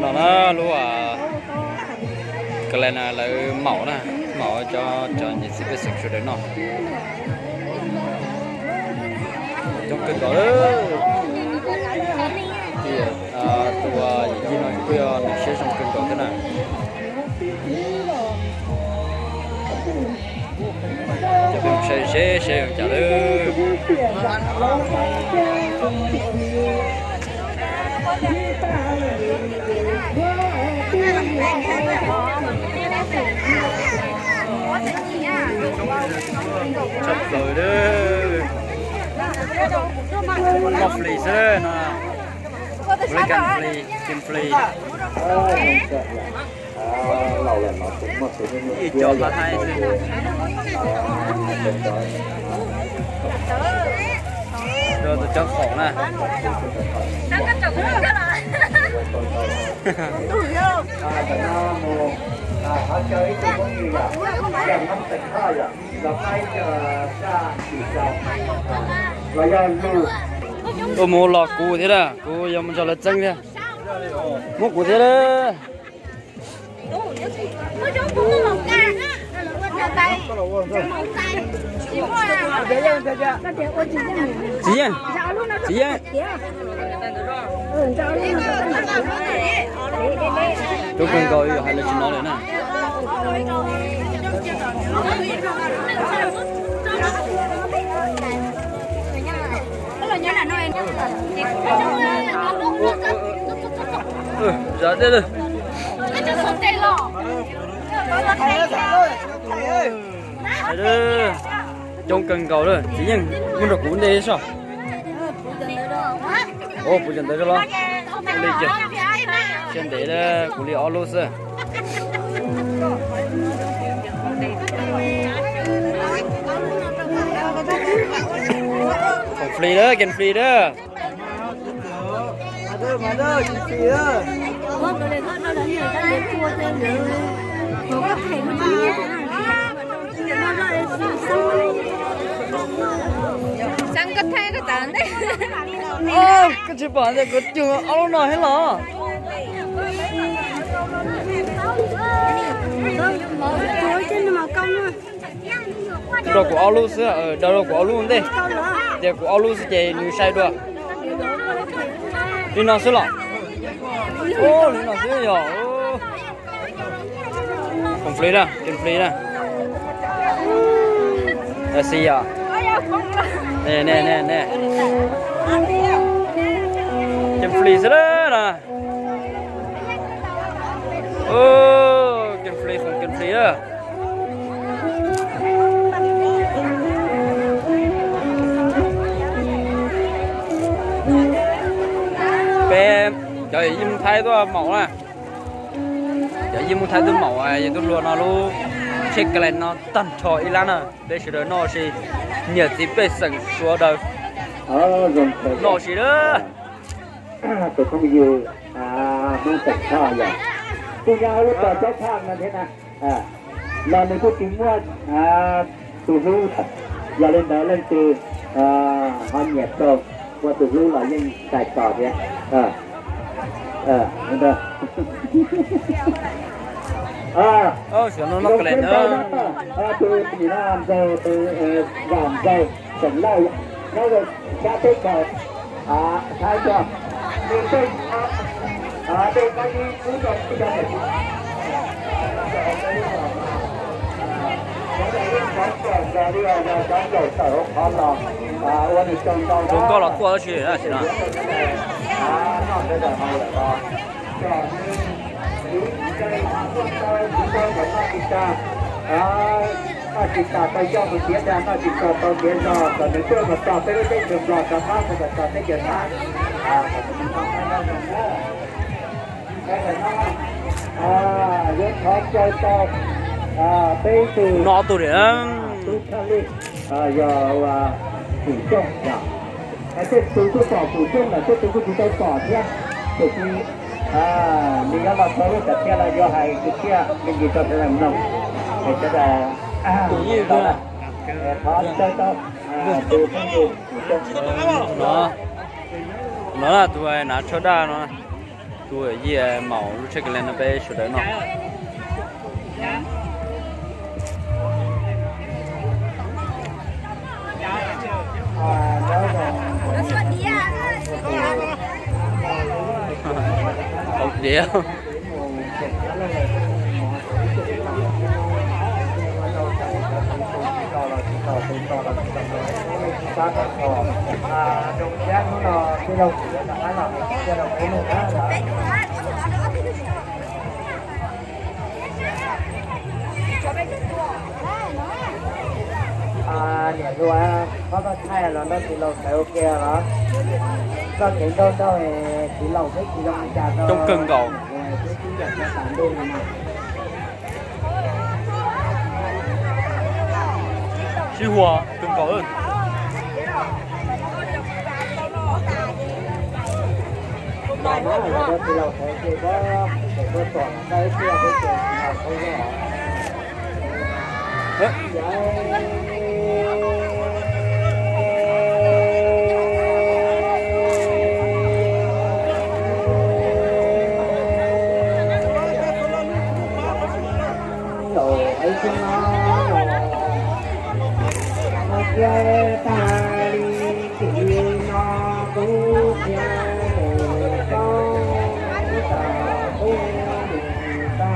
No na, lub kale na lawv maum na, maum cov, cov niam txiv pej xeem sawv daws noj. Coob kawg nkaus lawm. Tus yawm yij no kuj yog nws siab zoo kawg nkaus thiab na. Cov peb mus saib seb seb zoo cas lawm. Tshaj plaws li. Noj flis xwb no. Ua li kas flis, kas flis. Ib co qab haib xwb. Rau tus cov faum na. Ua mus los kuv thiab na, kuv yuav mus nrog lawv txeeb thiab. Muab kuv thiab na. Txiv Yeej, txiv Yeej, coob kawg nkaus, yuav hais lawv tsis hnov lawm na. Zam dej lawm. Coob kawg nkaus lawm, txiv yeej muab nrog kuv ua ntej soj. Ua puv cov ntawd los? Ua li ces siab ntev, kuv li ob lub xwb. Kev flis lawm, kev flis lawm. Koj tsis pom tias kuv cug ob lub no thiab los? Rau kuv ob lub xwb, rau rau kuv ob lub ntej. Tias kuv ob lub xwb ces nws sai dua. Li no xwb los? Li no xwb yog. Kev flis na, kev flis na. Xi yog. Ne ne ne ne. Kev flis xwb na. Kev flis, kev flis. Peb cov yij mus Thaib tuaj maum na. Cov yij mus Thaib tuaj maum, yog tuaj luag no lub tsheb kale no tag nrho ib lab na. Peb sawv daws noj si, niam txiv pej xeem sawv daws noj si na. Tus phooj ywg Hmoob Xeem Thoj yog kuj nyob lub tog Xeem Thoj no thiab na, los nws kuj tsis muaj tus hlub, yog li ntawd leej twg ho nyiam tau ua tus hlub los yeej txais tos thiab. Zoo siab ntau na, tus nim no Ntxawg, Vam Ntxawg Xeem Lauj, nyob rau sab teb chaws Thaib tuaj. Tus nkauj los tuaj tab sis na. Noj tsis tas tau coj mus tiav dag, noj tsis tas tau tiav zog, kom nws tuaj mus txog peb lub teb chaws Nplog rov qab mus kom txog teb chaws Thaib. Yuav thov caw tau peb tug tub Thaj Lij, yog Pum Xyooj, tej tug kuj pom Pum Xyooj lawm, tej tug kuj tsis tau pom thiab. Tiam sis nws yuav los txog lub sam thiaj los yuav hais kwv txhiaj me ntsis rau sawv daws mloog. Sawv daws thov caw tau tus phooj ywg Pum Xyooj no, tus hnav tsho daj no. Tus Yia Maum lub tsheb kev lej no peb sawv daws noj. Hauv diav. Niam hluas, koj tau thaij los nrog txiv laus sawv ua ke los? Koj kev nrauj nrauj, txiv laus peb tsis zoo li cas rau. Coob kawg nkaus. Sib hua kawg nkaus.